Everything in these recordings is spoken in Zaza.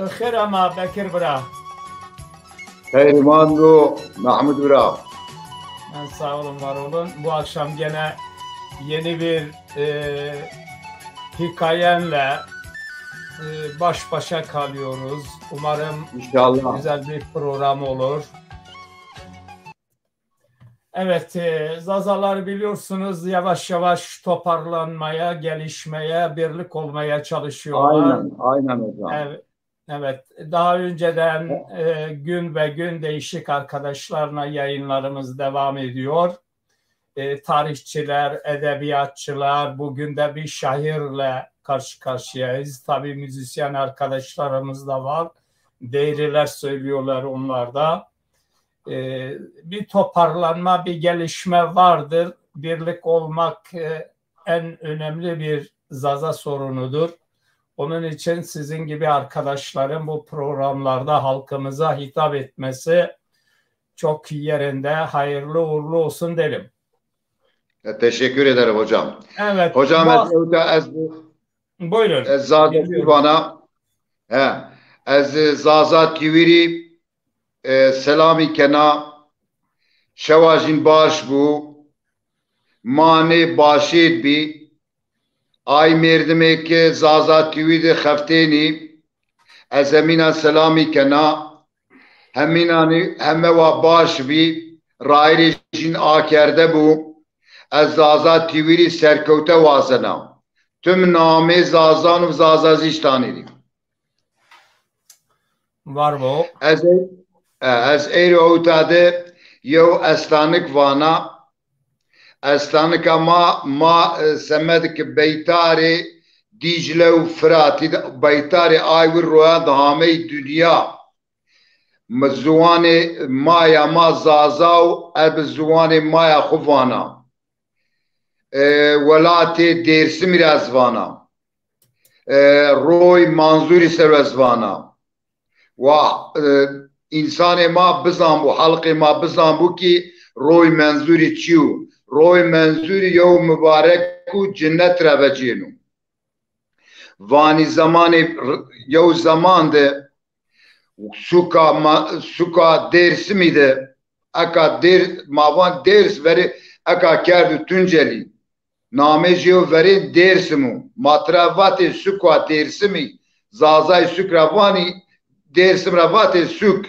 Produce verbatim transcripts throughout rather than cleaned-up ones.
Xêr ama Bekir bira. Xeyr mando Mahmud bira. Sağ olun, var olun. Bu akşam gene yeni bir e, hikayenle e, baş başa kalıyoruz. Umarım İnşallah. güzel bir program olur. Evet, e, Zazalar biliyorsunuz yavaş yavaş toparlanmaya, gelişmeye, birlik olmaya çalışıyorlar. Aynen, aynen hocam. Evet, evet. Daha önceden e, gün be gün değişik arkadaşlarla yayınlarımız devam ediyor. E, tarihçiler, edebiyatçılar, bugün de bir şairle karşı karşıyayız. Tabii müzisyen arkadaşlarımız da var. Değerliler söylüyorlar onlar da. E, bir toparlanma, bir gelişme vardır. Birlik olmak e, en önemli bir Zaza sorunudur. Onun için sizin gibi arkadaşların bu programlarda halkımıza hitap etmesi çok yerinde, hayırlı uğurlu olsun derim. E, teşekkür ederim hocam. Evet. Hocam bak- ez, ez, Buyurun. ez Zaza Dinliyorum. Bana, he, ez Zaza Tiwiri e, selamî kena, şewa jîn baş bû, ma nê başêd bî. Ay mêrdimê ke Zaza Tiwî de xeftênî, ez hemîna selamî kena. Hemînanî heme wa baş bî, rayîrê jîn akerde bû. Ez Zaza Tiwîrî serkewte wazena. Tim namê Zazan û Zazazîştanî rî. Var bo. Ez, e, ez êro ewta de yew estanik vana. Estanika ma, ma e, semed ki beytarê Dîcle û Firatî de, beytarê ay wir royan de hamey dinya. Mi ziwanê maya ma Zaza û ez bi ziwanê maya xwu vana. E, welatê Dêrsimî ra ez vana. E, roy Manzurî ser ez vana. Wa e, însanê ma bizan bû, halqê ma bizan bû ki roy Menzurî çi yo. Roy Menzurî yew mubarek û cinnet ra vecêno. Vanî zemanê r- yew zeman de suka ma- suka Dêrsimî de eka Dêr ma van Dêrs verê eka kerdo Tuncelî. Namê jê yo verên Dêrsim o. Ma tira vatê suka Dêrsimî, Zazayî suk ra vanî, Dêrsim ra vatê suk.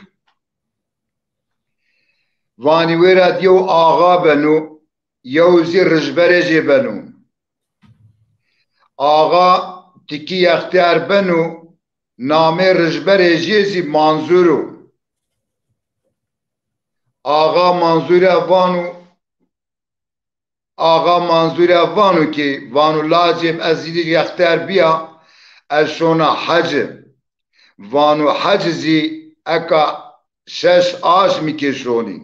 Vanî wêra di yew axa beno, yew zî rijberê jê beno. Axa tikî extîyar beno, namê rijberê jê zî Manzur o. Axa Manzur ra vano, Axa Manzurî ra vano ki, vano lacêm ez zî extîyar bîya, ez şona heci. Vano heci zî eka şeş aşmî ke şonî.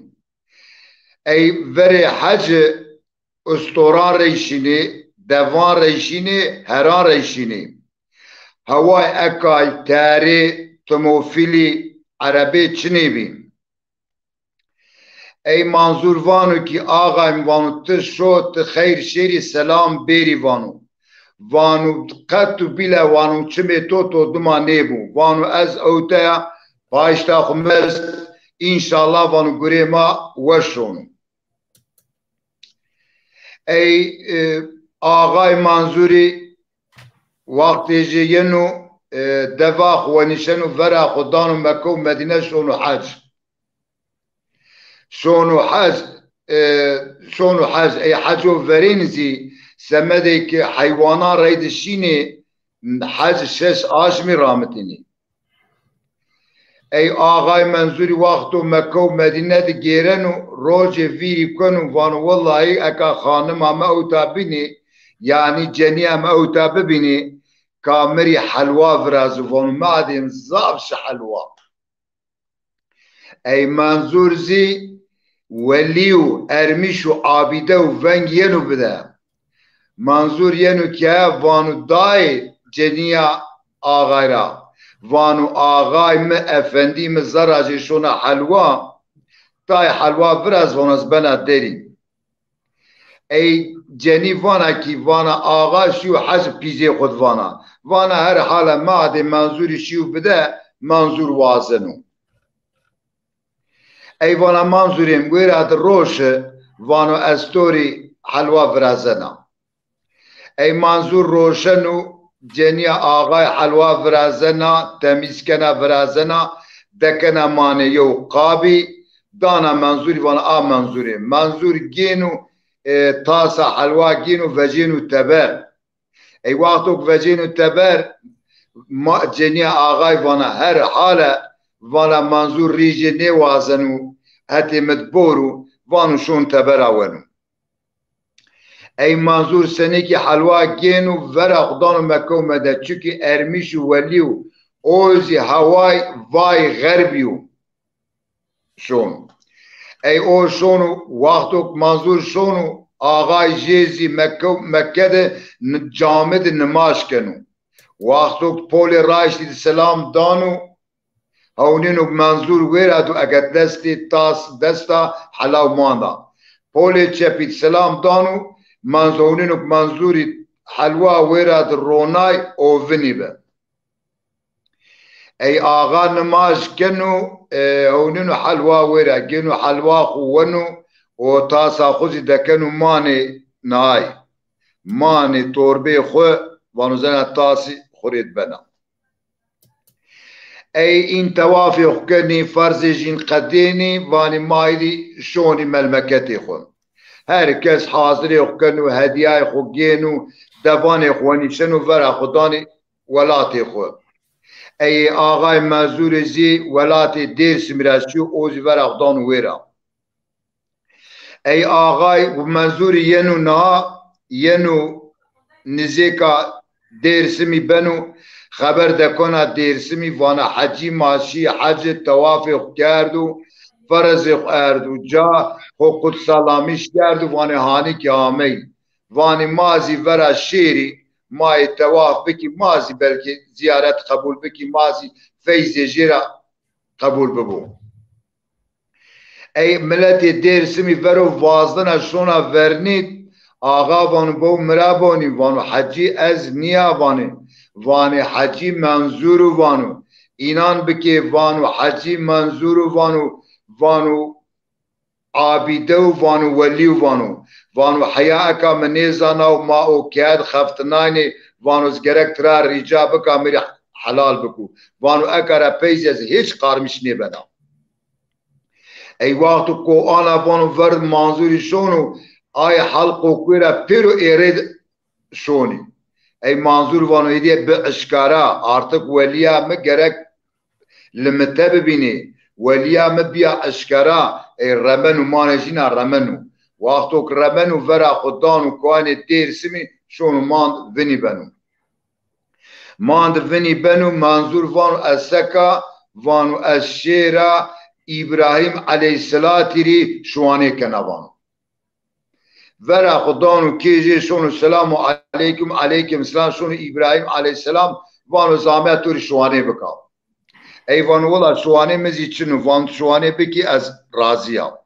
Ey verê heci ustoran reyşînê, devan reyşînê, heran reyşînê. Heway ekay terê, timofîlî, erebê çinê bî. Ey Manzur vano ki axay mi vano ti şo, ti xeyr şêrî selam bêrî vano. Vano qet û bîle vano çimê to to dima nêbo. Vano ez ewteya paşta xwu mest, înşallah vano gurê ma weş şono. Ey e, axay Manzurî wextê jê yeno e, deva xwu wenîşeno vera xwu dano Mekke û Medîne şono hec. Şono hec, e, şono hec, ey heco verên zî semedê ke heywanan reyde şînê hec şeş aşmî ramitînê. Ey axay Menzurî wexto Mekke û Medîne de gêreno, rocê vîrî keno, vano wellahî eka xanima mi ewta bînê, yanî cenîya mi ewta bibînê, ka mi rî helwa virazo, vano mi adê mi zaf şi helwa. Ey Menzur zî welî û ermîş û abîde û veng yeno bide. Menzur yeno ke vano dayê cenîya axay ra. Vano axay mi, efendî mi zerra jê şona helwa. Tayê helwa viraz, vano ez bena derî. Ey cenî vana kî, vana axa şîyo hec pîzê xwu di vana. Vana her hale mi adê Menzurî şîyo bide, Manzur wazeno. Ey vana Manzurê mi wêra di roşi, vano ez to rê helwa virazena. Ey Manzur roşeno, cenîya axay helwa virazena, temîz kena, virazena, dekena manê yew qabî, dana Manzurî, vana a Manzurê. Manzur gêno, e, tasa helwa gêno, vecêno teber. Ey wexto ke vecêno teber, ma, cenîya axay vana her hale, vana Manzur rîjê nêwazeno, hetê mi di boro, vano şon tebera weno. Ey Manzur senekî helwa gêno, vera xo dano Mekke û Medîne, çunkî ermîş û welî yo, o zî heway vay xerbî yo. Şon. Ey o şono, wexto ke Manzur şono, axay jê zî Mekke, Mekke de ni-, cami de nimaj keno. Wexto ke polê raştî de selam dano, hewnêno ke Manzur wêra do, eget destê tas desta helaw manda. Polê çepî de selam dano, Manz-, hewnêno ke Manzurî helwa wêra de ronay, o vinî bi. Ey axa nimaj keno, e, hewnêno helwa wêra, gêno helwa xo weno, o tasa xo zî dekeno manê nay. Manê torbê xo, vano zena tasî xo rê di bena. Ey în tewafê xo kenî, ferzê jîn qedênî, vanî ma îdî şonî melmeketê xo. Her kes hazirê xo keno, hedîyayê xo gêno, devanê xo wenî şeno, vera xo danî welatê xo. Ey axay Manzurî zî welatê Dêrsimî ra şîyo, o zî vera xo dano wêra. Ey axay Manzurî yeno niha, yeno nizêka Dêrsimî beno, xeber dekona Dêrsimî, vana hecî ma şî hecî, tewafê xo kerdo, ferzê xo erdo ca, xo qut selamîş kerdo, vanê hanî kî ameyî. Vanê ma zî vera şêrî, ma yê tewaf bikî, ma zî belkî zîyaret qebul bikî, ma zî feyzê jê ra qebul bibo. Ey miletê Dêrsimî vero vazdena şona vernî, axa vano bew mi ra bonî, vano hecî ez nîya vanê, vanê hecî Manzur o vano, înan bikê vano hecî Manzur o vano, vano abîde o vano, welî o vano, vano heya eka mi nêzana û ma o keye di xeftinaynê, vano ez gerek tira rîca bika mi rê helal biko, vano eka ra pey zî ez hêç qarmîş nêbena. Ey wexto ko ana vano ver Manzurî şono, ay helqo kuê ra pêro êrê şonî. Ey Manzur vano êdîye bi eşkara, artık welîya mi gerek limite bibînê. Welîya mi bîya eşkera, ey remeno, manê jîna remeno. Wexto ke remeno vera xo dano koanê Dêrsimî, şono mand vinî beno. Mand vinî beno, Manzur vano ez seka, vano ez şêra Îbrahîm eleyhîselatî rê şiwanê kena vano. Vera xo dano kê jê, şono selamu eleykum, eleykum selam, şono Îbrahîm eleyhîselam, vano zame to rê şiwanê bika. Ey vano wela şiwanê mi zî çin o, vano şiwanê bikî ez razî ya.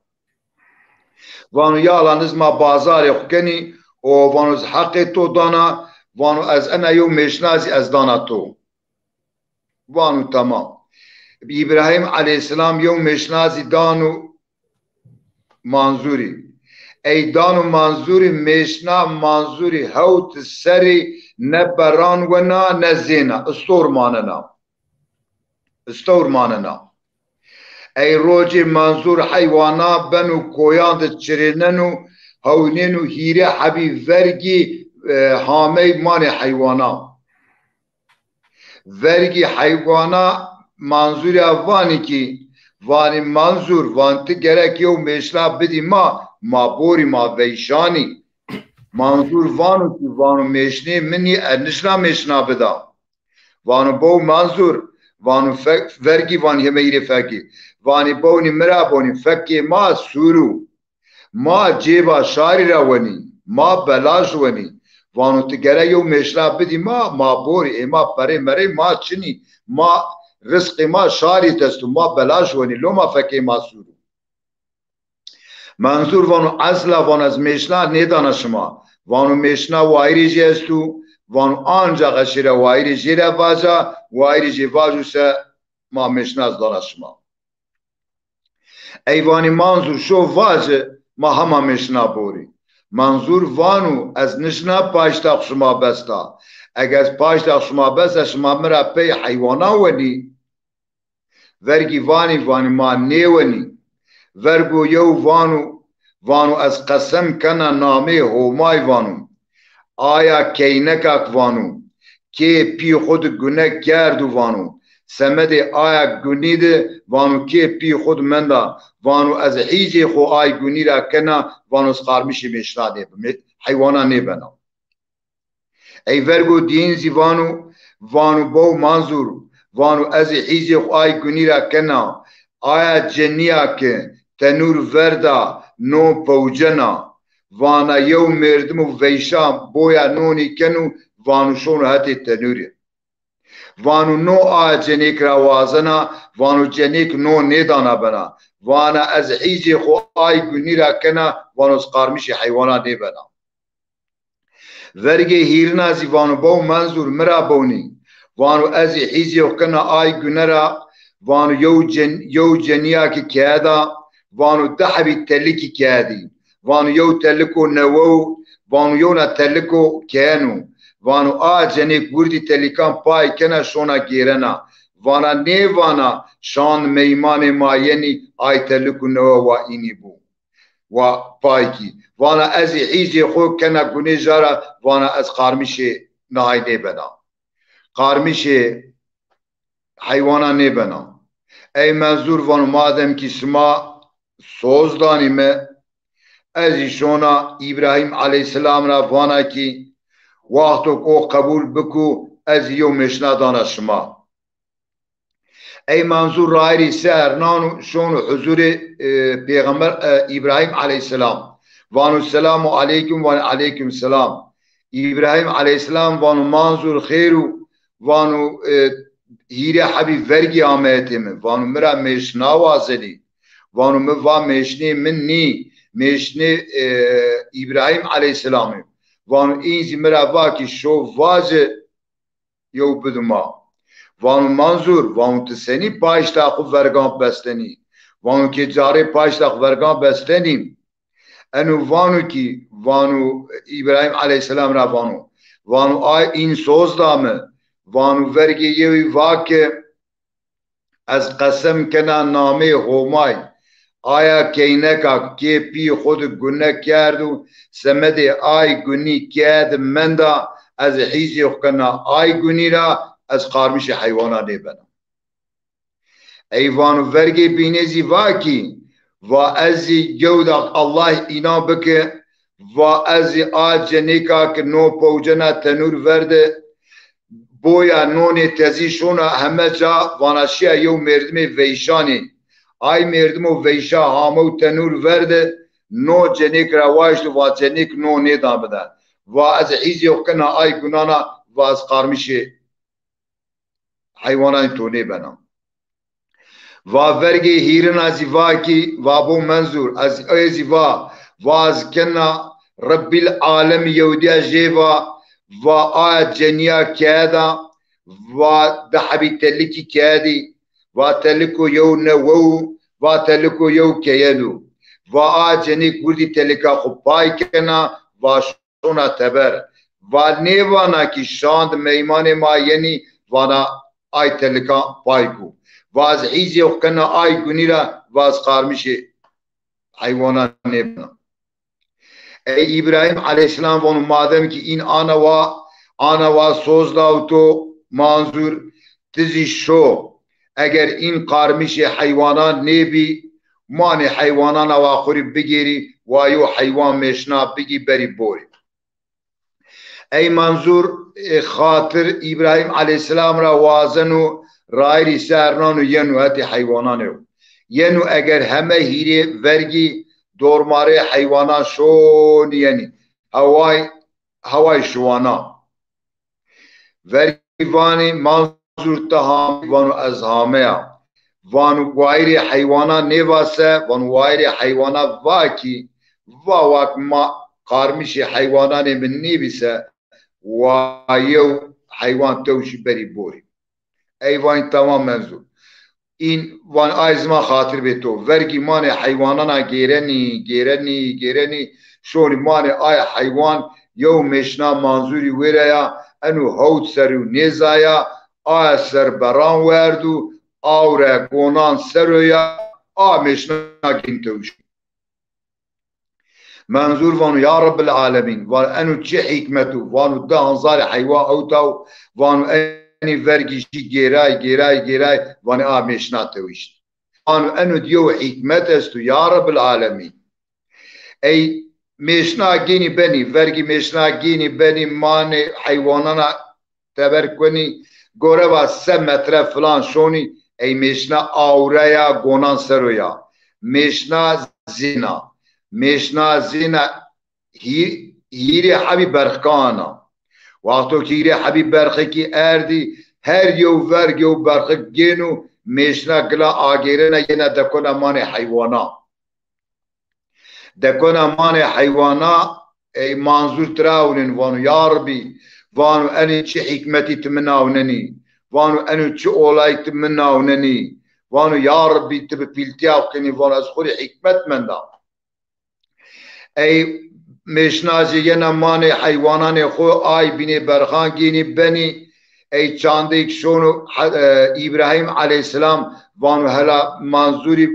Vano yala niz ma bazarê xo kenî, o vano ez heqê to dana, vano ez ena yew mêşna zî ez dana to. Vano tamam. Îbrahîm eleyhîselam yew mêşna zî dano Manzurî. Ey dano Manzurî, mêşna Manzurî hewt serrî ne beran wena ne zêna, istor manena. Istewr manena. Ey rocê Manzur heywana beno koyan de çirêneno, hewnêno hîrê hebî vergî, e, hamey manê heywana. Vergî heywana Manzurî ya vanî kî, vanî Manzur, van ti gerek yew mêşna bidî ma, ma borî ma veyşanî. Manzur vano kî, vano mêşnê min î, ez nişna mêşna bida. Vano bew Manzur, vano fe-, vergî vanî hemeyî rê fekî. Vanî bewnî mi ra bonî, fekê ma sûr o. Ma cêba şarî ra wenî, ma belaj wenî. Vano ti gere yew mêşna bidî ma, ma borî, ê ma perê merê ma çinî, ma rizqê ma şarî dest o, ma belaj wenî, loma fekê ma sûr o. Manzur vano esla vano ez mêşna nêdana şima. Vano mêşna wayîrê jê esto, vano ancax ez şêra wayîrê jê ra vaca, wayîrê jê vaco se ma mêşna ez dana şima. Ey vanî Manzur şo vaci, ma hema mêşna borî. Manzur vano ez nişna paşta xu şima besta. Ege ez paşta xu şima besta, şima mi ra pey heywanan wenî. Vergî vanî, vanî ma nêwenî. Vergo yew vano, vano ez qesem kena namê Homay vano. Aya keynekak vano. Kê pî xwu di gune kerdo vano. Semedê aya gunî di vano kê pî xwu di menda. Vano ez hîzê xwu ay gunî ra kena, vano ez qarmişê mêşna nêbi-, mê-, heywana nêbena. Ey vergo dîyin zî vano, vano bow Manzur, vano ez ê hîzê xwu ay gunî ra kena, aya cenîya ke tenûr verda no pewcena, vana yew mêrdimo veyşa boya nonî keno, vano şono hetê tenûrî. Vano no aya cenêk ra wazena, vano cenêk no nêdana bena. Vana ez hîzê xwu ay gunî ra kena, vano ez qarmişê heywana nêbena. Vergê hîrina zî vano bow Menzur mi ra bewnî. Vano ez zî hîzê xwu kena ay gune ra, vano yew cen-, yew cenîya ki keye da, vano di hebî telikî keye dî. Vano yew teliko newe wo, vano yewna teliko keyeno. Vano a cenêk wirdî telikan pay kena şona gêrena. Vana nêvana şand meymanê ma yenî ay teliko newe wa înî bo. Wa pay kî. Vana ez zî hîzê xwu kena gunê ja ra, vana ez qarmişê nahay nêbena. Qarmişê heywana nêbena. Ey Menzur vano madem kî sima soz danî mi, ez zî şona Îbrahîm aleyhîselam ra vana kî wexto o qebûl biko ez zî yew mêşna dana şima. Ey Menzur rayîrî ser nano şono huzurê, e, Pêxember, e, Îbrahîm aleyhîselam. Vano selamu aleykum, vano aleykum selam. Îbrahîm aleyhîselam vano Menzur xêr o, vano, e, hîrê hebî vergî ame hetê mi. Vano mi ra mêşna wazenî. Vano mi va mêşnê mi nî, mêşnê, e, Îbrahîm aleyhîselamî. Vano în zî mi ra va kî şo vaci yew bido ma. Vano Menzur, vano ti senî paşta xwu vergan bestenî? Vano kê carê paşta xwu vergan bestenî. Eno vano kî, vano Îbrahîm aleyhîselam ra vano. Vano ay în soz da mi. Vano vergê yewî va ke ez qesem kena namê Homay. Aya keyneka kê pî xwu di gune kerdo, semedê ay gunî keye di menda, ez hîzê xwu kena ay gunî ra, ez qarmişê heywana nêbena. Ey vano vergê bînê zî va kî, va ez zî gewda Allah înan bike, va ez zî a cenêka ki no powcena tenûr verde, boya nonê tezî şona heme ca, vana şiya yew mêrdimê veyşanê. Ay mêrdimo veyşa hamew tenûr verde, no cenêk ra waşto, va cenêk no nêda mi de. Va ez hîzê xwu kena ay gunana, va ez qarmişê heywananê to nêbena. Va vergê hîrina zî va kî, va bo Menzur, ez ê zî va, va ez kena Rebbîl Alem yewdîya jê va, va aya cenîya keye da, va di hebî telikî keye dî, va teliko yew newe wo, va teliko yew keye do. Va a cenîk wirdî telika xwu pay kena, va şona teber. Va nêvana kî şand meymanê ma yenî, vana ay telikan pay ku. Va ez hîzê xwu kena ay gunî ra, va ez qarmişê heywanan nêbena. Ey Îbrahîm aleyhîsselam vano, madem kî în ana wa, ana wa soz daw to, Manzur, ti zî şo. Eger în qarmişê heywanan nêbî, manê heywanana wa xwu rê bigêrî, wa yew heywan mêşna bigî berî borî. Ey Manzur, e, xatir Îbrahîm aleyhîsselam ra wazeno, rayîrî ser nano yeno hetê heywananê yo. Yeno eger heme hîrê vergî dormarê heywanan şonî yenî. Heway, heway şiwana. Vergî vanî Manzur ti hamî, vano ez hameya. Vano wayîrê heywanan nêva se, vano wayîrê heywanan va kî, va wak ma qarmişê heywananê mi nêbî se, wa yew heywan tewşî berî borî. Ey vanî tamam Menzur. În van ay zima xatir bê to. Vergî manê heywanana gêrenî, gêrenî, gêrenî. Şonî manê ay heywan yew mêşna manzurî wêre ya, eno hewt serî û nêza ya, aya ser beran werd û aw re gonan ser o ya, a mêşna gênî tewişt. Menzur vano, ya Rebbil Alemîn, van eno çi hîkmet o, vano di hezarê heywan ewta û vano enî vergî şî gêray, gêray, gêray, vanê a mêşna tewişt. Vano eno di yew hîkmet esto, ya Rebbil Alemîn. Ey mêşna gênî benî, vergî mêşna gênî benî, manê heywanana teber kunî, gore va se metre filan şonî, ey mêşna awre ya, gonan ser o ya. Mêşna zêna. Mêşna zêna hî-, hîrê hebî berxika ana. Wexto ki hîrê hebî berxikî erdî, her yew verg yew berxik gêno, mêşna gila agêrena yena dekona manê heywana. Dekona manê heywana, ey manzur tira ewnin, vano, ya Rebî, vano, enê çi hîkmetî ti mi nawnenî, vano, eno çi olayî ti mi nawnenî, vano, ya Rebî, ti bi pîltîya xo kenî, vano, ez xo rê hîkmet menda. Ey mêşna zî yena manê heywananê xo, ay bînê berxan gênî benî, ey çandeyêk şono, he-, e, Îbrahîm eleyhîsselam vano hela manzurî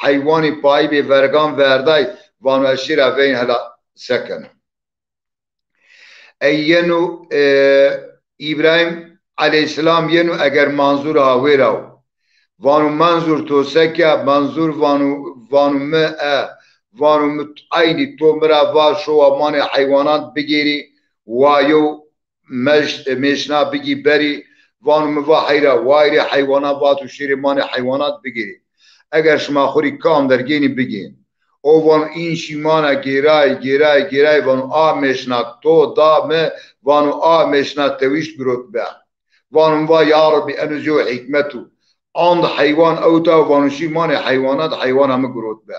heywanî payî bê vergan verday, vano ez şêra veyn hela se keno. Ey yeno, e, Îbrahîm eleyhîsselam yeno eger manzur ha wêra o. Vano manzur to se ke, manzur vano, vano mi e, vano mi eynî to mi ra va şowa manê heywanan bigêrî, wa yew mej-, mêşna bigî berî, vano mi va heyra, wayîrê heywanan vato şêrê manê heywanan bigêrî. Eger şima xo rî kam der gênî bigên. O vano în şî mana gêray, gêray, gêray, vano a mêşna to da mi, vano a mêşna tewişt girot be. Vano mi va ya Rebî eno zî yew hîkmet o. And heywan ewta, vano şî manê heywanan, heywana mi girot be.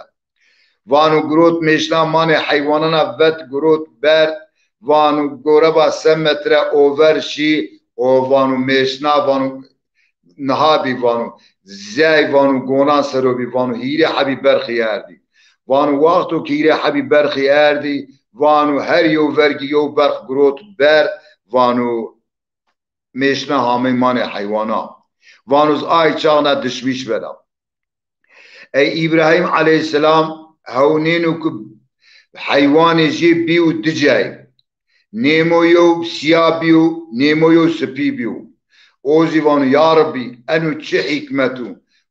Vano girot mêşna manê heywanana vet girot berd, vano gore va se metre over şî, o vano mêşna, vano niha bî, vano zey, vano gonan ser o bî, vano hîrê hebî berxî erdî. Vano wexto ki hîrê hebî berxî erdî, vano her yew vergî yew berx girot berd, vano mêşna hamey manê heywana. Vano zi ay çax na dişmîş bena. Ey Îbrahîm eleyhîsselam hewnêno ki heywanê jê bîyo di cay. Nêmo yew sîya bîyo, nêmo yew sipî bîyo. O zî vano ya Rebî, eno çi hîkmet o?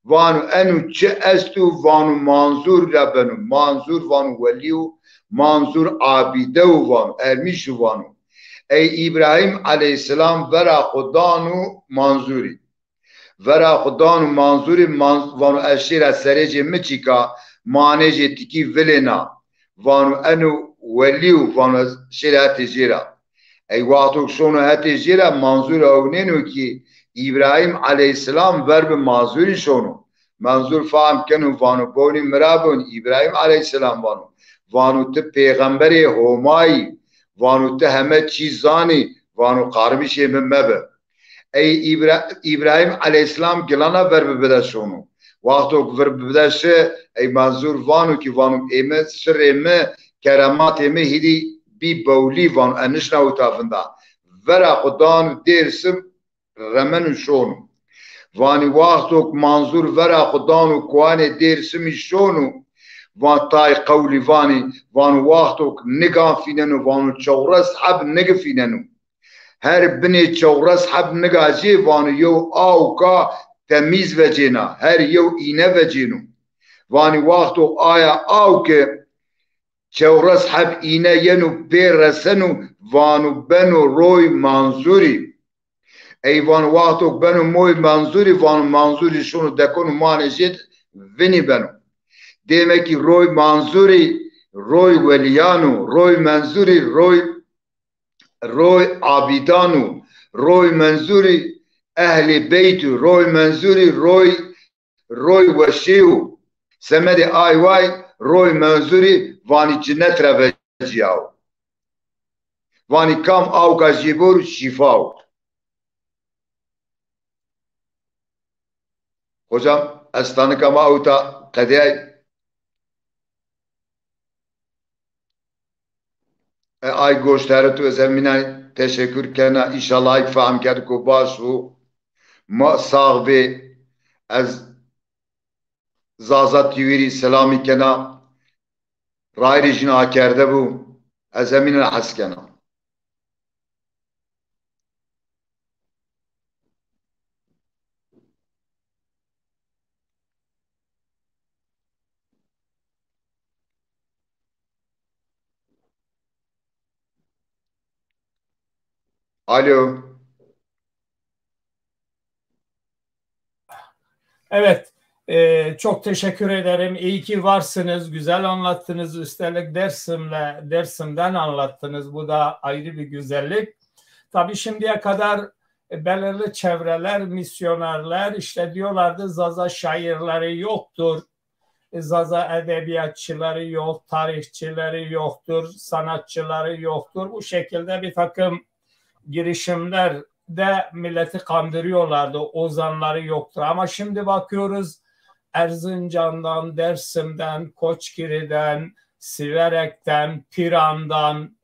Vano eno çi esto? Vano manzur ra beno. Manzur vano welî yo, manzur abîde yo vano, ermîş yo vano. Ey Îbrahîm eleyhîsselam vera xo dano manzurî. Vera xo dano manzurî, man-, vano ez şêra serê jê mi çîka, manê jê tikî vilêna. Vano eno welî yo, vano ez şêra hetê jê ra. Ey wexto ki şono hetê jê ra, manzur ewnêno ki Îbrahîm eleyhîsselam ver bi manzurî şono. Manzur fahm keno, vano bonî mi ra bon, Îbrahîm eleyhîsselam vano. Vano ti pêxemberê Homa yî, vano ti heme çî zanî, vano qarmîşê mi mebe. Ey Îbra-, Îbrahîm eleyhîsselam gilana ver bi bide şono. Wexto ki vir bi bide şi, ey manzur vano ki vano ê mi, sirrê mi, kerematê mi hîrî bî bewlî vano, ez nişna wita vinda. Vera xo dano Dêrsim, remeno şono. Vanî wexto ki manzur vera xo dano kowanê Dêrsimî şono, van tay qewlî vanî, vano wexto ki nigan fîneno, vano çewres heb nigi fîneno. Her binê çewres heb niga jê vano yew awka temîz vecêna, her yew îne vecêno. Vanî wexto aya awke çewres heb îne yeno pê reseno, vano beno roy manzurî. Ey vano wexto beno moy manzurî, vano manzurî şono dekono manê jê vinî beno. Dêmekî roy manzurî roy welîyan o, roy manzurî roy, roy abîdan o, roy manzurî ehlê beyt o, roy manzurî roy roy weşî yo. Semedê ay way roy manzurî vanî cinet ra vecîyawo. Vanî kam awka jê bor şîfa wo. Hocam, estanika ma ewta qedey. E, ay goştarê tu ez emîna teşekkür kena. Înşallah ay fehm kerd ku baş û ma sax bê. Ez Zaza T V rî selamî kena. Rayîrê jîn akerde bû. Ez emîna hes kena. Alo. Evet, e, çok teşekkür ederim. İyi ki varsınız, güzel anlattınız. Üstelik Dersim'le, Dersim'den anlattınız. Bu da ayrı bir güzellik. Tabii şimdiye kadar e, belirli çevreler, misyonerler işte diyorlardı Zaza şairleri yoktur. E, Zaza edebiyatçıları yok, tarihçileri yoktur, sanatçıları yoktur. Bu şekilde bir takım girişimler de milleti kandırıyorlardı. Ozanları yoktur. Ama şimdi bakıyoruz Erzincan'dan, Dersim'den, Koçgiri'den, Siverek'ten, Piran'dan,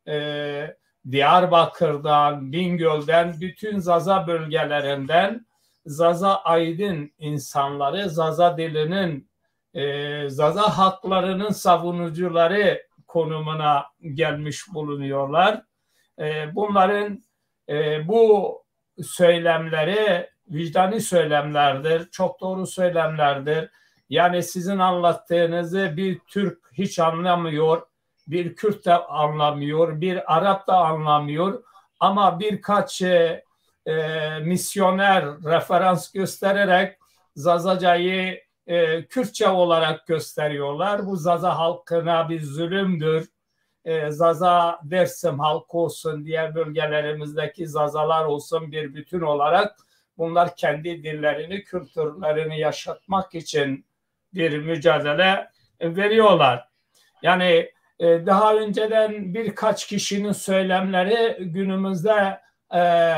e, Diyarbakır'dan, Bingöl'den, bütün Zaza bölgelerinden Zaza aydın insanları, Zaza dilinin, e, Zaza haklarının savunucuları konumuna gelmiş bulunuyorlar. E, bunların e, bu söylemleri vicdani söylemlerdir, çok doğru söylemlerdir. Yani sizin anlattığınızı bir Türk hiç anlamıyor, bir Kürt de anlamıyor, bir Arap da anlamıyor. Ama birkaç e, e, misyoner referans göstererek Zazacayı e, Kürtçe olarak gösteriyorlar. Bu Zaza halkına bir zulümdür. E, Zaza Dersim halkı olsun, diğer bölgelerimizdeki Zazalar olsun, bir bütün olarak bunlar kendi dillerini, kültürlerini yaşatmak için bir mücadele veriyorlar. Yani e, daha önceden birkaç kişinin söylemleri günümüzde e,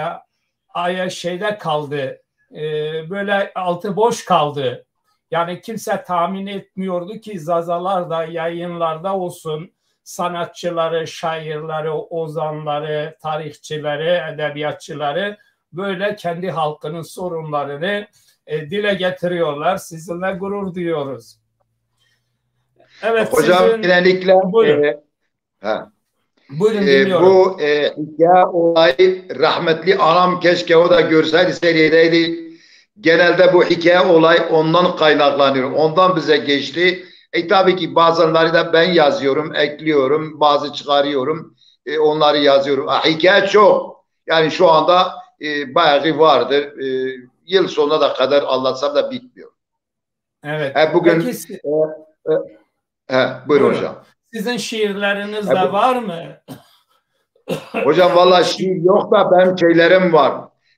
aya şeyde kaldı. E, böyle altı boş kaldı. Yani kimse tahmin etmiyordu ki Zazalar da yayınlarda olsun, sanatçıları, şairleri, ozanları, tarihçileri, edebiyatçıları böyle kendi halkının sorunlarını e, dile getiriyorlar. Sizinle gurur duyuyoruz. Evet, hocam sizin... genellikle e, ha. Buyurun, e, dinliyorum. Bu e, hikaye olayı rahmetli anam keşke o da görseydi, seyredeydi. Genelde bu hikaye olay ondan kaynaklanıyor. Ondan bize geçti. E tabii ki bazenleri de ben yazıyorum, ekliyorum, bazı çıkarıyorum. E, onları yazıyorum. Ha, hikaye çok. Yani şu anda e, bayağı vardır. E, yıl sonuna da kadar anlatsam da bitmiyor. Evet. Ha, bugün Peki, e, e, ha, buyurun, buyurun hocam. Sizin şiirleriniz ha, de bu... var mı? Hocam vallahi şiir yok da benim şeylerim var.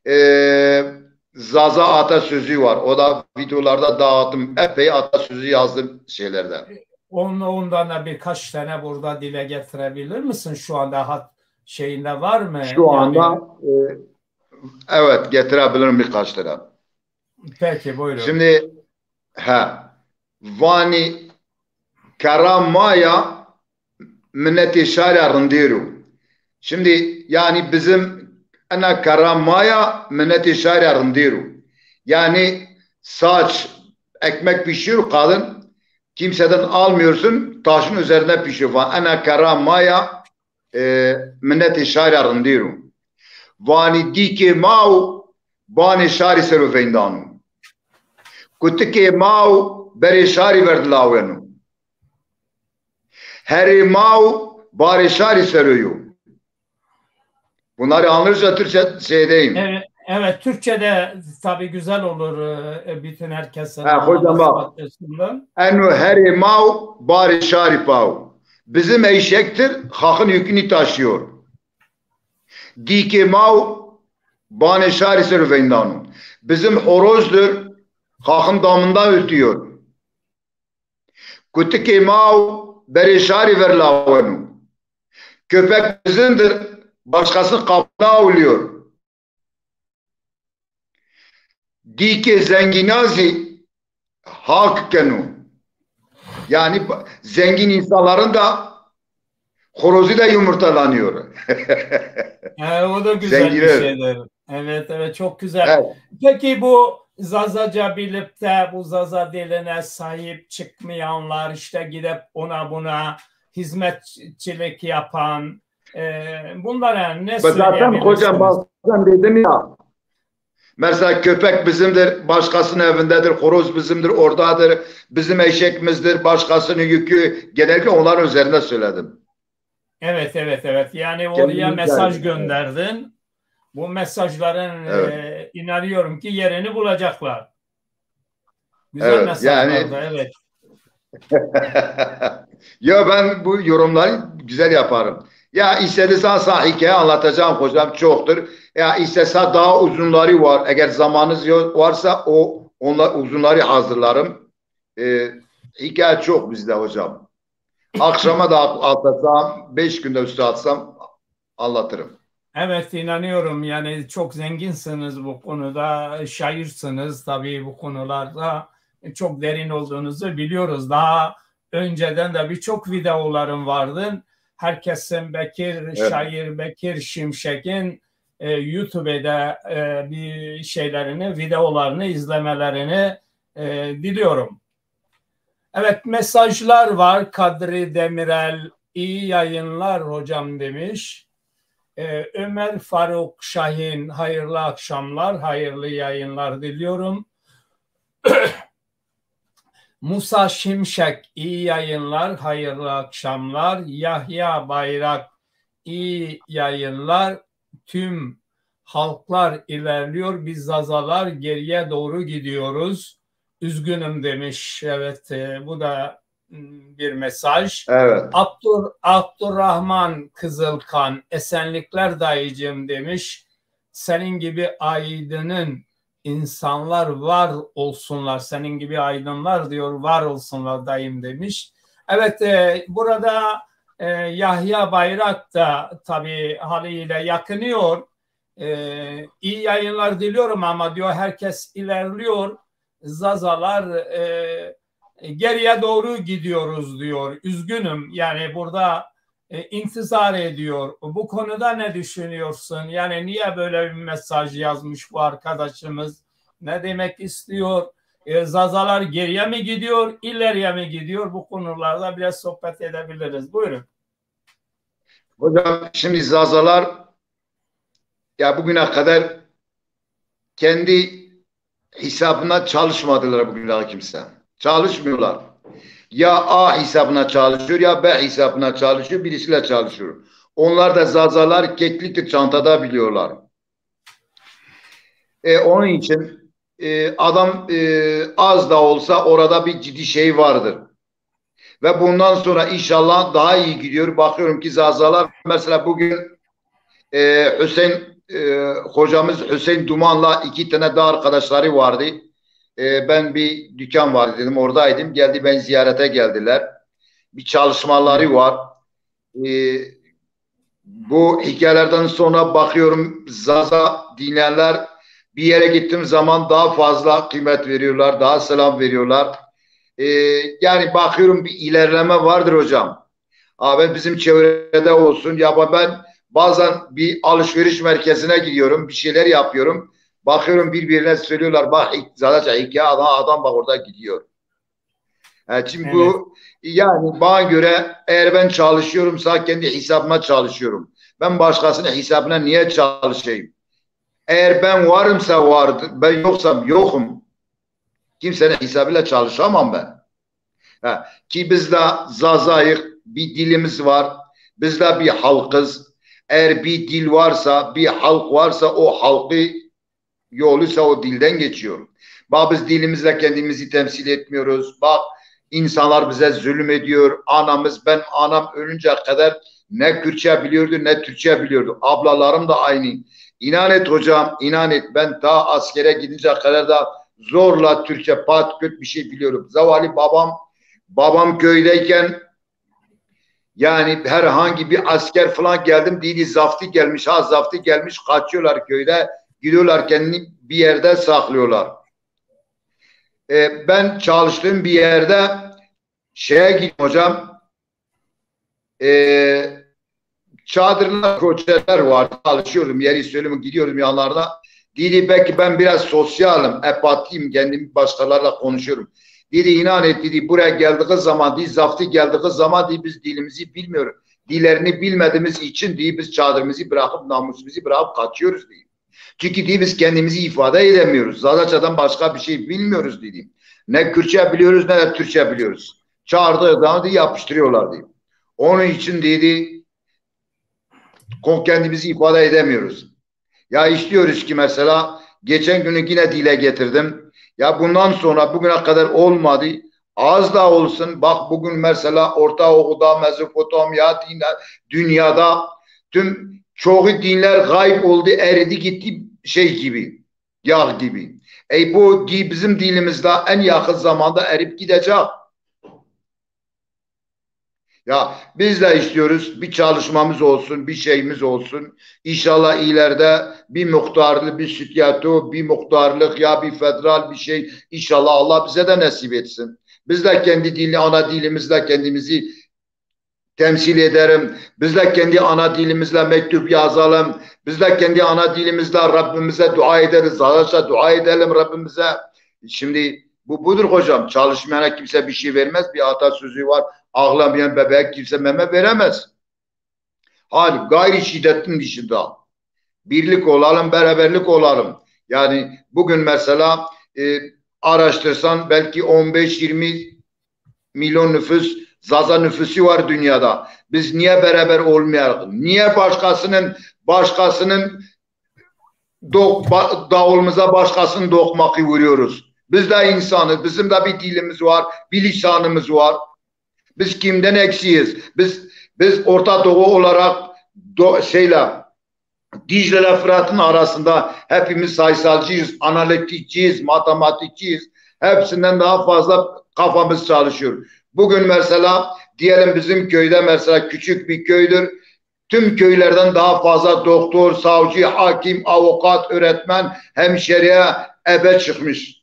Ee, Zaza atasözü var. O da videolarda dağıttım. Epey atasözü yazdım şeylerden. Onunla, ondan da birkaç tane burada dile getirebilir misin? Şu anda hat şeyinde var mı? Şu anda yani... e, evet, getirebilirim birkaç tane. Peki, buyurun. Şimdi ha, vanî kerra ma ya minetê şarî ya rindêr o. Şimdi yani bizim ena kerra ma ya minetê şarî ya rindêr o. Yani saç, ekmek pişiyor kadın, kimseden almıyorsun, taşın üzerine pişiyor. Van ena kerra ma ya e, minetê şarî ya rindêr o. Vanî dîkê ma û banê şarî ser o veyndano. Kutikê ma û berê şarî verdilaweno. Herê ma û barê şarî ser o yo. Bunları anlıyorsa Türkçe şeydeyim. Evet, evet, Türkçe'de tabii güzel olur. E, bütün herkesin ha, hocam, bak. Açısından. Eno herê ma û barê şarî pa o. Bizim eşektir, halkın yükünü taşıyor. Dîkê ma û banê şarî ser o veyndano. Bizim horozdur, halkın damından ötüyor. Kutikê ma û berê şarî verlaweno. Köpek bizimdir, başkasının kapına avlıyor. Dîkê zengîna zî hak keno. Yani ba- zengin insanların da horozu da yumurtalanıyor. E, o da güzel bir şeydir. Evet, evet, çok güzel. Evet. Peki bu Zazaca bilip de bu Zaza diline sahip çıkmayanlar, işte gidip ona buna hizmetçilik yapan, e, bunlara ne söyleyebilirsiniz? Zaten hocam, bazen dedim ya, mesela köpek bizimdir, başkasının evindedir, horoz bizimdir, oradadır, bizim eşekimizdir, başkasının yükü, genellikle onların üzerinde söyledim. Evet, evet, evet. Yani oraya mesaj gönderdin. Bu mesajların, e, inanıyorum ki yerini bulacaklar. Güzel mesajlar da, evet. Ya ben bu yorumları güzel yaparım. Ya istediğiniz sağ hikaye anlatacağım hocam, çoktur. Ya istese daha uzunları var. Eğer zamanınız yo- varsa o onlar uzunları hazırlarım. E, hikaye çok bizde hocam. Akşama da at- atlasam, beş günde üstü atsam anlatırım. Evet, inanıyorum. Yani çok zenginsiniz bu konuda, şairsiniz tabii bu konularda. Çok derin olduğunuzu biliyoruz. Daha önceden de birçok videoların vardı. Herkesin Bekir, şair Bekir Şimşek'in, e, YouTube'da, e, bir şeylerini, videolarını izlemelerini, e, diliyorum. Evet, mesajlar var. Kadri Demirel, iyi yayınlar hocam demiş. E, Ömer Faruk Şahin, hayırlı akşamlar, hayırlı yayınlar diliyorum. Musa Şimşek, iyi yayınlar, hayırlı akşamlar. Yahya Bayrak, iyi yayınlar. Tüm halklar ilerliyor, biz Zazalar geriye doğru gidiyoruz. Üzgünüm demiş. Evet, e, bu da, m, bir mesaj. Evet. Abdur, Abdurrahman Kızılkan, esenlikler dayıcığım demiş. Senin gibi aydının insanlar var olsunlar. Senin gibi aydınlar diyor, var olsunlar dayım demiş. Evet, e, burada, e, Yahya Bayrak da tabii haliyle yakınıyor. E, iyi yayınlar diliyorum ama diyor, herkes ilerliyor. Zazalar, e, geriye doğru gidiyoruz diyor. Üzgünüm. Yani burada, e, intizar ediyor. Bu konuda ne düşünüyorsun? Yani niye böyle bir mesaj yazmış bu arkadaşımız? Ne demek istiyor? E, Zazalar geriye mi gidiyor, ileriye mi gidiyor? Bu konularda biraz sohbet edebiliriz. Buyurun. Hocam, şimdi Zazalar ya bugüne kadar kendi hesabına çalışmadılar bugüne kadar kimse. Çalışmıyorlar. Ya A hesabına çalışıyor, ya B hesabına çalışıyor, birisiyle çalışıyor. Onlar da Zazalar kekliktir, çantada biliyorlar. E, onun için, e, adam, e, az da olsa orada bir ciddi şey vardır. Ve bundan sonra inşallah daha iyi gidiyor. Bakıyorum ki Zazalar, mesela bugün, e, Hüseyin, e, hocamız Hüseyin Duman'la iki tane daha arkadaşları vardı. E, ben bir dükkan vardı dedim, oradaydım. Geldi, ben ziyarete geldiler. Bir çalışmaları var. E, bu hikayelerden sonra bakıyorum, Zaza dinleyenler bir yere gittiğim zaman daha fazla kıymet veriyorlar, daha selam veriyorlar. E, yani bakıyorum, bir ilerleme vardır hocam. Abi, bizim çevrede olsun ya, ben bazen bir alışveriş merkezine gidiyorum, bir şeyler yapıyorum. Bakıyorum, birbirine söylüyorlar, bak, Zazaca hikaye, adam, adam bak orada gidiyor. Yani şimdi bu, yani bana göre, eğer ben çalışıyorumsa kendi hesabıma çalışıyorum. Ben başkasının hesabına niye çalışayım? Eğer ben varımsa vardır, ben yoksam yokum. Kimsenin hesabıyla çalışamam ben. Ha, ki biz de Zazayık, bir dilimiz var. Biz de bir halkız. Eğer bir dil varsa, bir halk varsa, o halkı yoluysa o dilden geçiyor. Bak, biz dilimizle kendimizi temsil etmiyoruz. Bak, insanlar bize zulüm ediyor. Anamız, ben anam ölünceye kadar ne Kürtçe biliyordu, ne Türkçe biliyordu. Ablalarım da aynı. İnan et hocam, inan et, ben daha askere gidince kadar da zorla Türkçe pat kötü bir şey biliyorum. Zavali babam, babam köydeyken yani herhangi bir asker falan geldim, dedi, "Zafti gelmiş, ha, zafti gelmiş", kaçıyorlar köyde, gidiyorlar, kendini bir yerde saklıyorlar. E, ben çalıştığım bir yerde şeye gittim hocam. E, çadırlar, koçerler vardı. Çalışıyorum, yeri söylüyorum, gidiyorum yanlarına. Dedi, belki ben biraz sosyalım, empatiyim, kendim başkalarla konuşuyorum. Dedi, inan et, dedi, buraya geldiği zaman, dedi, zafti geldiği zaman, dedi, biz dilimizi bilmiyoruz. Dillerini bilmediğimiz için, dedi, biz çadırımızı bırakıp, namusumuzu bırakıp kaçıyoruz, dedi. Çünkü, dedi, biz kendimizi ifade edemiyoruz. Zazacadan başka bir şey bilmiyoruz, dedi. Ne Kürtçe biliyoruz, ne de Türkçe biliyoruz. Çağırdığı zaman da yapıştırıyorlar, dedi. Onun için, dedi, ko-, kendimizi ifade edemiyoruz. Ya istiyoruz ki mesela, geçen günü yine dile getirdim. Ya bundan sonra, bugüne kadar olmadı. Az da olsun. Bak, bugün mesela Orta Doğu'da, Mezopotamya, din-, dünyada tüm çoğu dinler gayb oldu, eridi gitti, şey gibi, yağ gibi. E, bu di-, bizim dinimiz de en yakın zamanda erip gidecek. Ya biz de istiyoruz, bir çalışmamız olsun, bir şeyimiz olsun. İnşallah ileride bir muhtarlık, bir stüdyo, bir muhtarlık ya bir federal bir şey, inşallah Allah bize de nasip etsin. Biz de kendi dili, ana dilimizle kendimizi temsil ederim. Biz de kendi ana dilimizle mektup yazalım. Biz de kendi ana dilimizle Rabbimize dua ederiz. Zazaca dua edelim Rabbimize. Şimdi bu budur hocam. Çalışmayana kimse bir şey vermez. Bir atasözü var. Ağlamayan bebeğe kimse meme veremez. Hal gayri şiddetin dışında. Birlik olalım, beraberlik olalım. Yani bugün mesela, e, araştırsan belki on beş yirmi milyon nüfus, Zaza nüfusu var dünyada. Biz niye beraber olmayalım? Niye başkasının, başkasının do-, ba-, davulumuza başkasının dokmakı vuruyoruz? Biz de insanız, bizim de bir dilimiz var, bir lisanımız var. Biz kimden eksiyiz? Biz, biz Orta Doğu olarak do-, şeyle, Dicle ile Fırat'ın arasında hepimiz sayısalcıyız, analitikçiyiz, matematikçiyiz. Hepsinden daha fazla kafamız çalışıyor. Bugün mesela diyelim bizim köyde, mesela küçük bir köydür. Tüm köylerden daha fazla doktor, savcı, hakim, avukat, öğretmen, hemşireye, ebe çıkmış.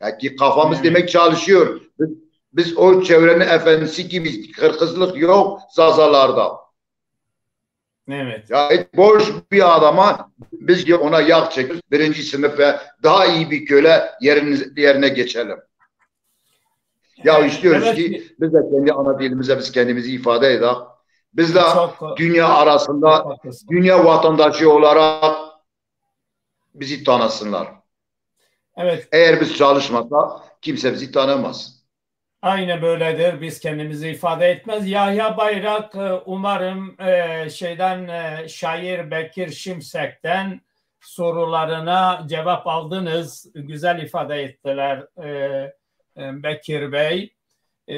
Yani kafamız demek çalışıyor. Biz, biz o çevrenin efendisi gibi, kırkızlık yok Zazalarda. Evet. Ya hiç boş bir adama biz diyor ona yağ çekiyoruz. Birinci sınıf ve daha iyi bir köle yerine, yerine geçelim. Ya istiyoruz ki biz de kendi ana dilimize biz kendimizi ifade edelim. Biz de çok, dünya arasında, çok haklısın, dünya vatandaşı olarak bizi tanısınlar. Evet. Eğer biz çalışmasa kimse bizi tanımaz. Aynı böyledir. Biz kendimizi ifade etmez. Yahya Bayrak, e, umarım, e, şeyden, e, şair Bekir Şimsek'ten sorularına cevap aldınız. Güzel ifade ettiler, e, e, Bekir Bey. E,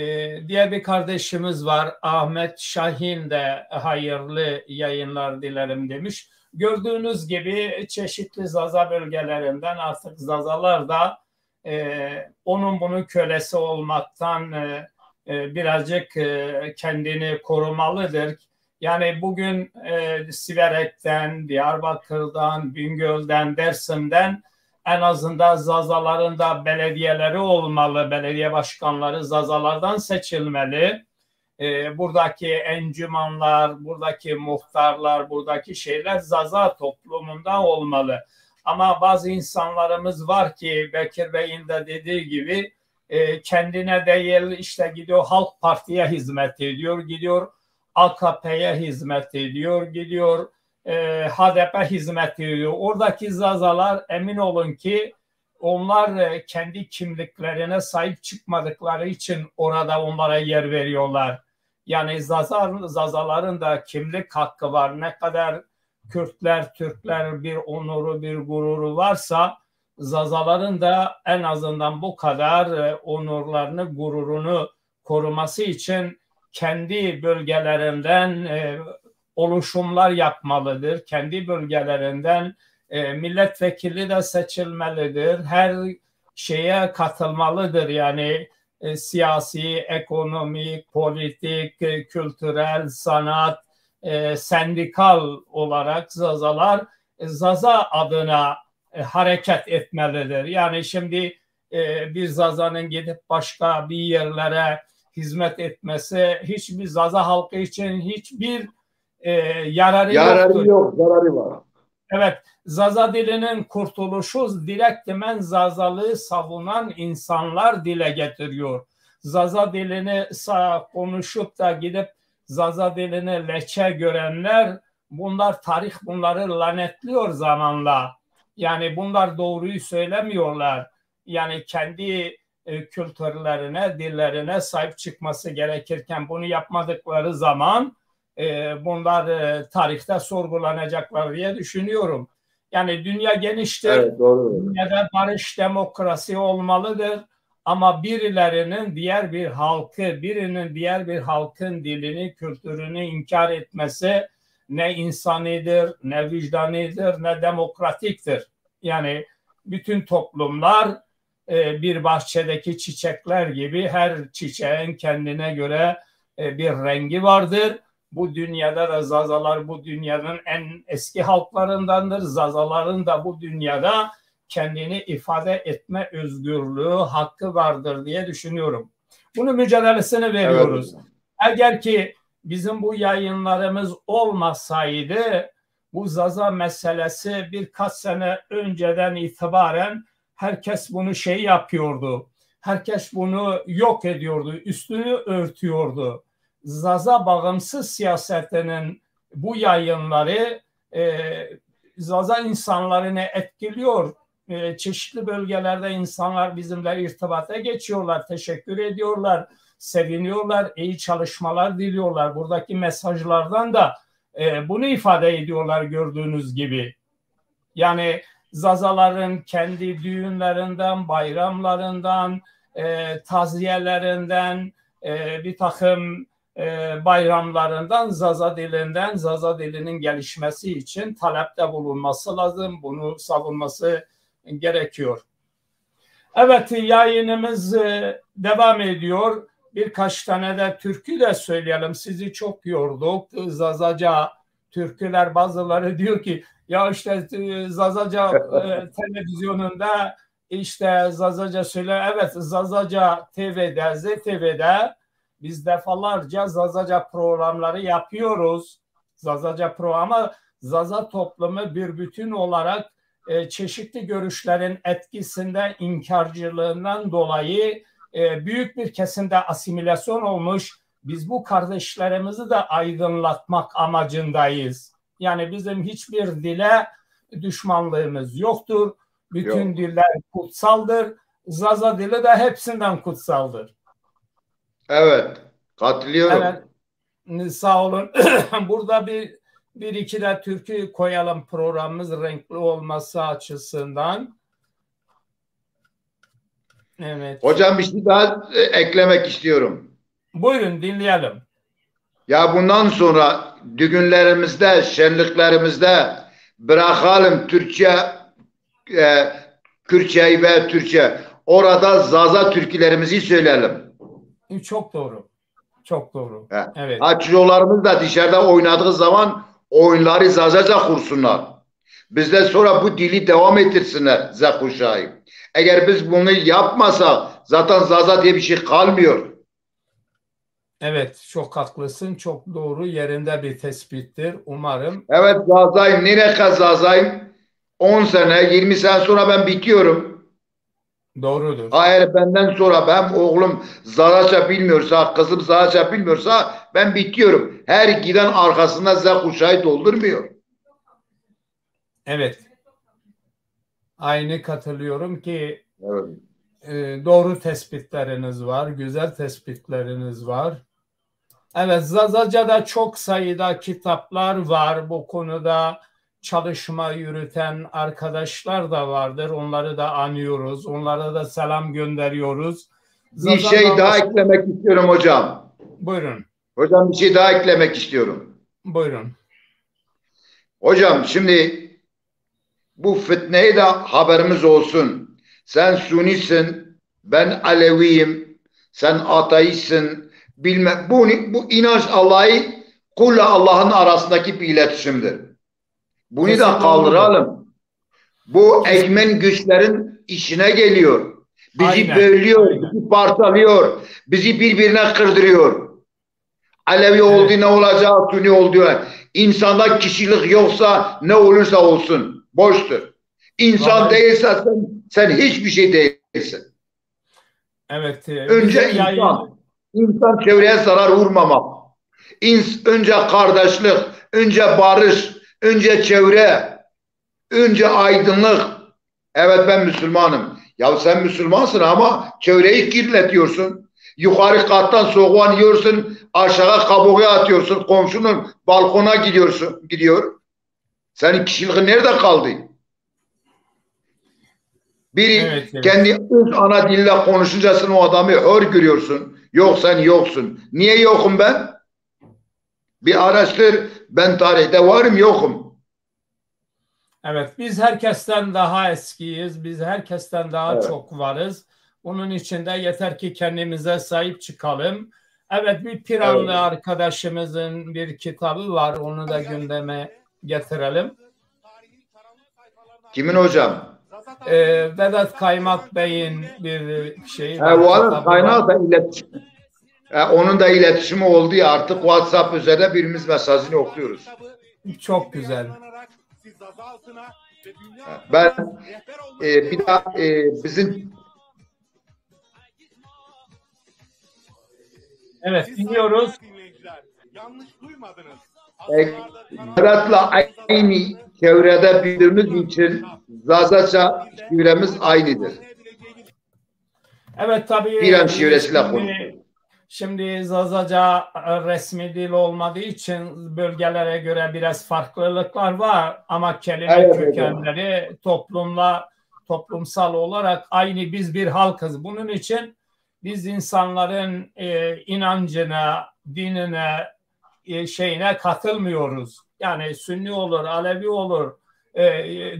diğer bir kardeşimiz var. Ahmet Şahin de hayırlı yayınlar dilerim demiş. Gördüğünüz gibi çeşitli Zaza bölgelerinden artık Zazalar da e, onun bunun kölesi olmaktan, e, e, birazcık, e, kendini korumalıdır. Yani bugün, e, Siverek'ten, Diyarbakır'dan, Bingöl'den, Dersim'den en azından Zazaların da belediyeleri olmalı, belediye başkanları Zazalardan seçilmeli. E, buradaki encümanlar, buradaki muhtarlar, buradaki şeyler Zaza toplumunda olmalı. Ama bazı insanlarımız var ki, Bekir Bey'in de dediği gibi, e, kendine değil, işte gidiyor halk Parti'ye hizmet ediyor, gidiyor A K P'ye hizmet ediyor, gidiyor, e, H D P hizmet ediyor. Oradaki Zazalar, emin olun ki, onlar, e, kendi kimliklerine sahip çıkmadıkları için orada onlara yer veriyorlar. Yani Zaza-, Zazaların da kimlik hakkı var. Ne kadar Kürtler, Türkler bir onuru, bir gururu varsa, Zazaların da en azından bu kadar, e, onurlarını, gururunu koruması için kendi bölgelerinden, e, oluşumlar yapmalıdır. Kendi bölgelerinden, e, milletvekili de seçilmelidir. Her şeye katılmalıdır. Yani, e, siyasi, ekonomik, politik, e, kültürel, sanat, e, sendikal olarak Zazalar, e, Zaza adına, e, hareket etmelidir. Yani şimdi e, bir Zaza'nın gidip başka bir yerlere hizmet etmesi hiçbir Zaza halkı için hiçbir, e, yararı Yararı yoktur. yok, zararı var. Evet, Zaza dilinin kurtuluşu direktmen Zazalığı savunan insanlar dile getiriyor. Zaza dilini sa-, konuşup da gidip Zaza dilini leçe görenler, bunlar, tarih bunları lanetliyor zamanla. Yani bunlar doğruyu söylemiyorlar. Yani kendi, e, kültürlerine, dillerine sahip çıkması gerekirken bunu yapmadıkları zaman, e, bunlar, e, tarihte sorgulanacaklar diye düşünüyorum. Yani dünya geniştir. Evet, doğru. Dünyada barış, demokrasi olmalıdır. Ama birilerinin diğer bir halkı, birinin diğer bir halkın dilini, kültürünü inkar etmesi ne insanidir, ne vicdanidir, ne demokratiktir. Yani bütün toplumlar, e, bir bahçedeki çiçekler gibi, her çiçeğin kendine göre, e, bir rengi vardır. Bu dünyada da Zazalar bu dünyanın en eski halklarındandır. Zazaların da bu dünyada kendini ifade etme özgürlüğü, hakkı vardır diye düşünüyorum. Bunun mücadelesini Evet veriyoruz. hocam. Eğer ki bizim bu yayınlarımız olmasaydı, bu Zaza meselesi birkaç sene önceden itibaren herkes bunu şey yapıyordu. Herkes bunu yok ediyordu, üstünü örtüyordu. Zaza bağımsız siyasetinin bu yayınları, e, Zaza insanlarını etkiliyor. E, çeşitli bölgelerde insanlar bizimle irtibata geçiyorlar, teşekkür ediyorlar, seviniyorlar, iyi çalışmalar diliyorlar. Buradaki mesajlardan da, e, bunu ifade ediyorlar gördüğünüz gibi. Yani Zazaların kendi düğünlerinden, bayramlarından, e, taziyelerinden, e, bir takım, e, bayramlarından Zaza dilinden, Zaza dilinin gelişmesi için talepte bulunması lazım. Bunu savunması gerekiyor. Evet, yayınımız, e, devam ediyor. Birkaç tane de türkü de söyleyelim. Sizi çok yorduk. Zazaca türküler, bazıları diyor ki, "Ya işte, e, Zazaca, e, televizyonunda işte Zazaca söyle." Evet, Zazaca T V'de, Z T V'de biz defalarca Zazaca programları yapıyoruz. Zazaca programı, Zaza toplumu bir bütün olarak, e, çeşitli görüşlerin etkisinde, inkarcılığından dolayı, e, büyük bir kesimde asimilasyon olmuş. Biz bu kardeşlerimizi de aydınlatmak amacındayız. Yani bizim hiçbir dile düşmanlığımız yoktur. Bütün Yok. diller kutsaldır. Zaza dili de hepsinden kutsaldır. Evet, katılıyorum. Evet. Sağ olun. Burada bir, bir iki de türkü koyalım programımız renkli olması açısından. Evet. Hocam, bir şey daha, e, eklemek istiyorum. Buyurun, dinleyelim. Ya bundan sonra düğünlerimizde, şenliklerimizde bırakalım Türkçe, e, Kürtçeyi ve Türkçe. Orada Zaza türkülerimizi söyleyelim. Çok doğru. Çok doğru. He. Evet. Ha, çocuklarımız da dışarıda oynadığı zaman oyunları Zazaca kursunlar. Bizden sonra bu dili devam ettirsinler Z kuşağı. Eğer biz bunu yapmasak zaten Zaza diye bir şey kalmıyor. Evet, çok haklısın. Çok doğru, yerinde bir tespittir. Umarım. Evet, Zazayım. Nereye Zazayım? On sene, yirmi sene sonra ben bitiyorum. Doğrudur. Eğer benden sonra benim oğlum Zazaca bilmiyorsa, kızım Zazaca bilmiyorsa ben bitiyorum. Her giden arkasında Z kuşağı doldurmuyor. Evet. Aynı katılıyorum ki, Evet. e, doğru tespitleriniz var, güzel tespitleriniz var. Evet, Zazaca'da çok sayıda kitaplar var. Bu konuda çalışma yürüten arkadaşlar da vardır. Onları da anıyoruz. Onlara da selam gönderiyoruz. Bir Zaza şey daha Dağı- eklemek istiyorum hocam. Buyurun. Hocam, bir şey daha eklemek istiyorum. Buyurun. Hocam, şimdi bu fitneyi de haberimiz olsun. Sen Sunisin, ben Aleviyim, sen ateistsin. Bilme, bu, bu inanç Allah'ı, kulla Allah'ın arasındaki bir iletişimdir. Bunu da Kesin doğrudur. kaldıralım. Bu Kesin- Ecmen güçlerin işine geliyor. Bizi Aynen, bölüyor, aynen. bizi parçalıyor, bizi birbirine kırdırıyor. Alevi Evet. oldu ne olacak, Sünni oldu. İnsanda kişilik yoksa ne olursa olsun, boştur. İnsan Vallahi değilse sen, sen hiçbir şey değilsin. Evet, e, Önce bizim yayın- insan. İnsan çevreye zarar vurmamak. İns önce kardeşlik, önce barış, önce çevre, önce aydınlık. Evet, ben Müslümanım. Ya sen Müslümansın ama çevreyi kirletiyorsun. Yukarı kattan soğan yiyorsun, aşağı kabuğu atıyorsun, komşunun balkona gidiyorsun, gidiyor. Senin kişiliğin nerede kaldı? Biri Evet, evet. kendi öz ana dilinde konuşunca sen o adamı hor görüyorsun. Yok, sen yoksun. Niye yokum ben? Bir araştır. Ben tarihte varım yokum. Evet, biz herkesten daha eskiyiz. Biz herkesten daha Evet. çok varız. Onun için de yeter ki kendimize sahip çıkalım. Evet, bir Piranlı Evet. arkadaşımızın bir kitabı var. Onu da gündeme getirelim. Kimin hocam? Ee, Vedat Kaymak Bey'in bir şeyi He, var, o adam kitabı kaynağı var. da iletişim. E, onun da iletişimi oldu ya, artık WhatsApp üzerinde birimiz mesajını okuyoruz. Çok güzel. Ben e, bir daha e, bizim Evet, dinliyoruz. e, Vedat'la aynı çevrede büyüdüğümüz için Zazaca şivemiz aynıdır. Evet, tabii. İran şivesiyle şimdi, konuşuyoruz. Şimdi Zazaca e, resmi dil olmadığı için bölgelere göre biraz farklılıklar var ama kelime Evet, evet. kökenleri toplumla toplumsal olarak aynı, biz bir halkız. Bunun için biz insanların e, inancına, dinine, e, şeyine katılmıyoruz. Yani Sünni olur, Alevi olur, e,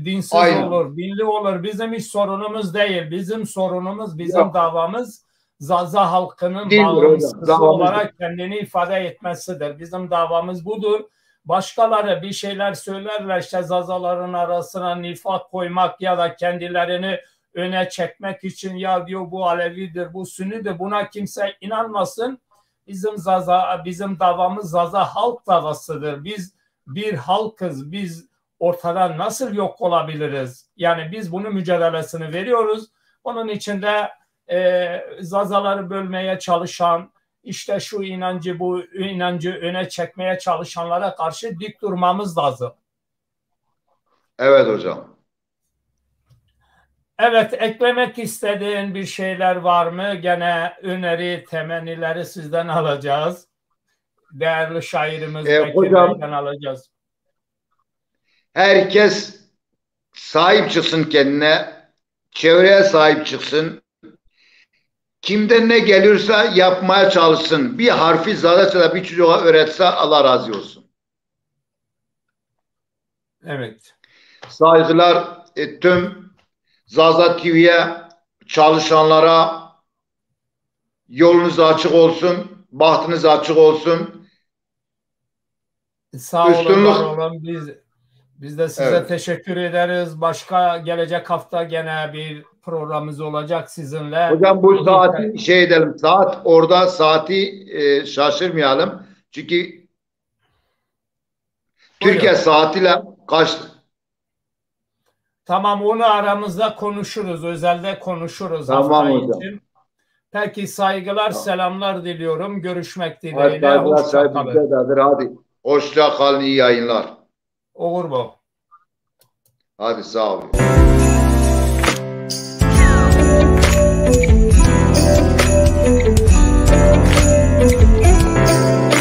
dinsiz Aynen. olur, dinli olur. Bizim hiç sorunumuz değil. Bizim sorunumuz, bizim Yok. davamız Zaza halkının Dindir hocam, bağımsızı davamız olarak kendini ifade etmesidir. Bizim davamız budur. Başkaları bir şeyler söylerler işte Zazaların arasına nifak koymak ya da kendilerini öne çekmek için ya diyor bu Alevidir, bu Sünnidir. Buna kimse inanmasın. Bizim Zaza, bizim davamız Zaza halk davasıdır. Biz bir halkız. Biz ortadan nasıl yok olabiliriz? Yani biz bunun mücadelesini veriyoruz. Onun için de e, Zazaları bölmeye çalışan, işte şu inancı bu inancı öne çekmeye çalışanlara karşı dik durmamız lazım. Evet hocam. Evet, eklemek istediğin bir şeyler var mı? Gene öneri, temennileri sizden alacağız. Değerli şairimiz E, Bekir hocam- Bey'den alacağız. Herkes sahip çıksın kendine, çevreye sahip çıksın. Kimden ne geliyorsa yapmaya çalışsın. Bir harfi Zazaca da bir çocuğa öğretse Allah razı olsun. Evet. Saygılar e, tüm Zaza T V'ye, çalışanlara. Yolunuz açık olsun, bahtınız açık olsun. Sağ olun, Üstünlük. var olun. Biz biz de size Evet. teşekkür ederiz. Başka gelecek hafta gene bir programımız olacak sizinle. Hocam bu Uzun saati şey edelim, saat orada saati e, şaşırmayalım. Çünkü Buyurun. Türkiye saatiyle kaç Tamam, onu aramızda konuşuruz, özelde konuşuruz Tamam hafta hocam. için. Peki, saygılar, Tamam. selamlar diliyorum. Görüşmek Hadi dileğiyle. saygılar, Hoşça saygı kalın. bizde de adır. Hadi. Hoşça kalın, iyi yayınlar. Olur mu? Hadi sağ olun.